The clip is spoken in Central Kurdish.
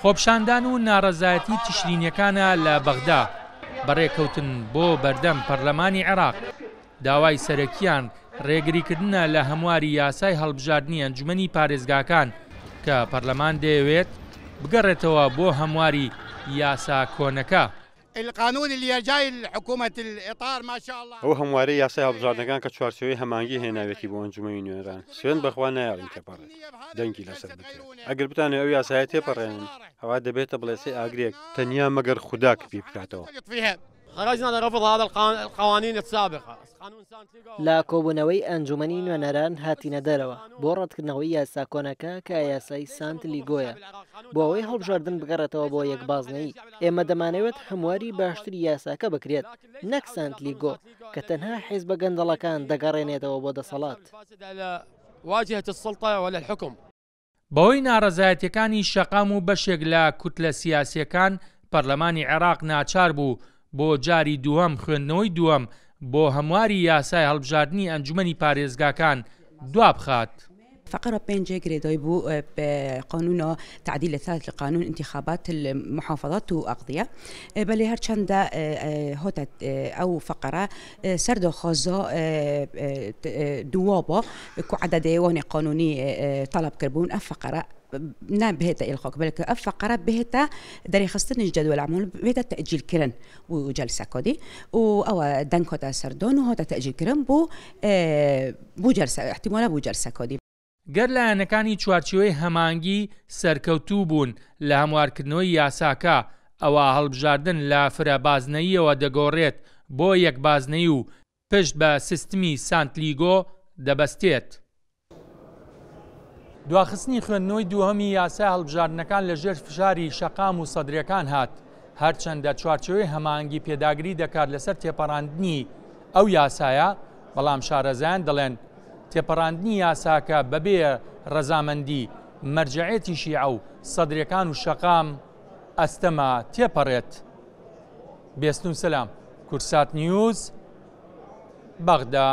خۆپیشاندان و ناڕەزایەتی تشرینیەکانە لە بەغدا بەڕێکەوتن بۆ بەردەم پەرلەمانی عێراق، داوای سەرەکیان ڕێگریکردنە لە هەمواری یاسای هەڵبژاردنی ئەنجومەنی پارێزگاکان کە پەرلەمان دەیەوێت بگەڕێتەوە بۆ هەمواری یاسا کۆنەکە. ئەو هەموارەی یاسای هەڵبژاردنەکان کە چوارچێوەی هەماهەنگی هێناویەتی بۆ ئەنجومەنی نوێنەران، سوێند بەخوا نایەڵین تێپەڕێت، دەنگی لەسەر بدرێت. ئەگەر بتانەوێت ئەو یاسایە تێپەڕێنن، ئەوا دەبێتە بڵێسەی ئاگرێک تەنیا مەگەر خودا کپی بکاتەوە. لە کۆبوونەوەی ئەنجوومەنی نوێنەران هاتینە دەرەوە بۆ ڕەتکردنەوەی یاسا کۆنەکە کە یاسای سانت لیگۆیە بۆ ئەوەی هەڵبژاردن بگەڕێتەوە بۆ یەک بازنەیی. ئێمە دەمانەوێت هەمواری باشتری یاساکە بکرێت نەک سانت لیگۆ کە تەنها حیزبە گەندەڵەکان دەگەڕێنێتەوە بۆ دەسەڵات. بەهۆی ناڕەزایەتیەکانی شەقام و بەشێک لە کوتلە سیاسیەکان، پەرلەمانی عێراق ناچار بوو بۆ جاری دووەم خوێندنەوەی دووەم بۆ هەمواری یاسای هەڵبژاردنی ئەنجومەنی پارێزگاکان دوابخات. فقرە پێنجێ گرێدای بوو بە قانون تعدیل الثالث لقانون انتخابات المحافظات و اقضیە بەلێ هەرچەندە هاتە ئەو فقرە سەر داخوازا دووا کو عدد وان قانونی طلب کربوون ئەف فقرە نه بهێتە ئیلغا بەلکە ئەف فقرە بهێتە دەرێخستن جدول اعمال بهێتە تأجیل کرن و جلسە کدی و ئەوە دەنگ هاتە سەردان و هاتە تأجیل کرن بۆ بۆ جلسە احتمالا بۆ جلسە کدی. گەر لایەنەکانی چوارچێوەی هەماهەنگی سەرکەوتوو بوون لە هەموارکردنەوەی یاساکە، ئەوا هەڵبژاردن لە فرە بازنەییەوە دەگۆڕێت بۆ یەک بازنەیی و پشت بە سیستمی سانتلیگۆ دەبەستێت. دواخستنی خوێندنەوەی دووهەمی یاسای هەڵبژاردنەکان لە ژێر فشاری شەقام و سەدرەکان هات، هەرچەندە چوارچێوەی هەماهەنگی پێداگری دەکات لەسەر تێپەڕاندنی ئەو یاسایە، بەڵام شارەزایان دەڵێن تێپەڕاندنی یاساکە بەبێ ڕەزامەندی مەرجەعێتی شیعە و سەدرەکان و شەقام ئەستەمە تێپەڕێت. بێستون سەلام، کوردسات نیوز، بەغدا.